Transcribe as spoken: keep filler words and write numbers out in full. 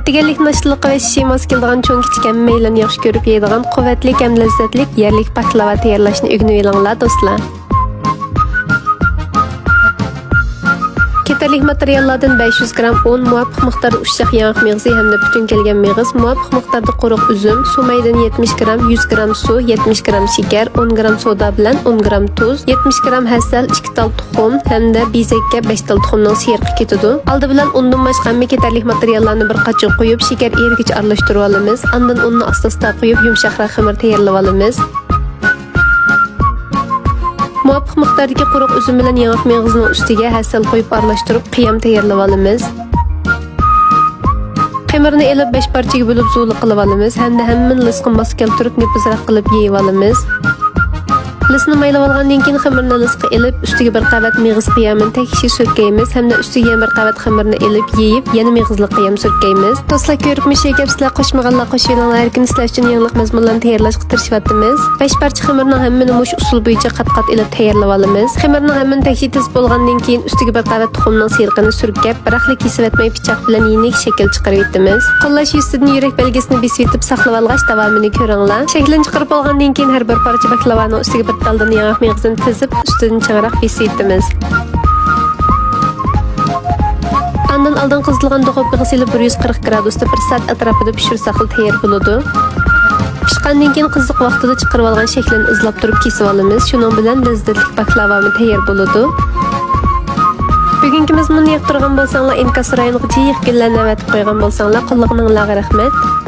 دېگەنلىك ناشتىلىققا ۋە شىشىماسا كېلىدىغان چوڭ-كىچىك ھەممەيلەن ياخشى كۆرۈپ يەيدىغان قۇۋۋەتلىك ھەم لەززەتلىك يەرلىك باكلاۋا تەييارلاشنى ئۆگىنىۋېلىڭلار، دوستلار. كېتەرلىك ماتېرىياللاردىن بەش يۈز گرام ئۇن، مۇۋاپىق مىقداردا ئۇششاق ياڭاق مېغىزى ھەمدە پۈتۈن كەلگەن مېغىز، مۇۋاپىق مىقداردا قۇرۇق ئۈزۈم، سۇ مەيدىنى يەتمىش گرام، يۈز گرام سۇ، يەتمىش گرام شېكەر، ئون گرام سودا بىلەن ئون گرام تۇز، يەتمىش گرام ھەسەل، ئىككى تال تۇخۇم ھەمدە بېزەككە بەش تال تۇخۇمنىڭ سېرىقى كېتىدۇ. ئالدى بىلەن ئۇندىن باشقا ھەممە كېتەرلىك ماتېرىياللارنى بىر قاچىغا قۇيۇپ، شېكەر ئېرىگىچە ئارىلاشتۇرۇۋالىمىز. ئاندىن ئۇننى ئاستا-ئاستا قۇيۇپ، يۇمشاقراق خېمىر تەييارلىۋالىمىز. مۇۋاپىق مىقداردىكى قۇرۇق ئۈزۈم بىلەن ياڭاق مېغىزىنىڭ ئۈستىگە ھەسەل قۇيۇپ ئارىلاشتۇرۇپ، قىيام تەييارلىۋالىمىز. خېمىرنى ئېلىپ، بەش پارچىگە بۆلۈپ زۇۋلا قىلىۋالىمىز ھەمدە ھەممىنى لىسقا ماس كەلتۈرۈپ، نېپىزراق قىلىپ يېيىۋالىمىز. لىسنى مايلىۋالغاندىن كېيىن، خېمىرنى لىسقا ئېلىپ، ئۈستىگە بىر قەۋەت مېغىز قىيامىنى تەكشى سۈركەيمىز ھەمدە ئۈستىگە يەنە بىر قەۋەت خېمىرنى ئېلىپ يېيىپ، يەنە مېغىزلىق قىيام سۈركەيمىز. دوستلار، كۆرۈپ مۇشۇ گەپ سىلەر قوشمىغانلار قوشۇۋېلىڭلار، ھەر كۈنى سىلەر ئۈچۈن يېڭىلىق مەزمۇنلارنى تەييارلاشقا تىرىشىۋاتىمىز. بەش پارچە خېمىرنىڭ ھەممىنى مۇشۇ ئۇسۇل بويىچە قات-قات ئېلىپ تەييارلىۋالىمىز. خېمىرنىڭ ھەممىنى تەكشى تىزىپ بولغاندىن كېيىن، ئۈستىگە بىر قەۋەت تۇخۇمنىڭ سېرىقىنى سۈركەپ، بىراقلا كېسىۋەتمەي، پىچاق بىلەن يېنىك شەكىل چىقىرىۋېتىمىز. قوللاش يۈزىسىدىن يۈرەك بەلگىسىنى بېسىۋېتىپ ساقلىۋالغاچ، داۋامىنى كۆرۈڭلار. شەكلىنى چىقىرىپ بولغاندىن كېيىن، ھەر بىر پارچە باكلاۋانىڭ ئۈستىگە بىر تالدىن ياڭاق مېغىزىنى تىزىپ، ئۈستىدىن چىڭراق بېسىۋېتىمىز. ئاندىن ئالدىن قىزىتىلغان دۇخوپكىغا سېلىپ، بىر يۈز قىرىق گرادۇستا بىر سائەت ئەتراپىدا پىشۇرساقلا تەييار بولىدۇ. پىشقاندىن كېيىن قىزىق ۋاقتىدا چىقىرىۋالغان شەكلىنى ئىزلاپ تۇرۇپ كېسىۋالىمىز. شۇنىڭ بىلەن لەززەتلىك باكلاۋامۇ تەييار بولىدۇ. بۈگۈنكى مەزمۇننى ياقتۇرغان بولساڭلار، ئىنكاس رايونىغا جىق گۈللەرنى ئەۋەتىپ قويغان بولساڭلار، قوللىغىنىڭلارغا رەھمەت.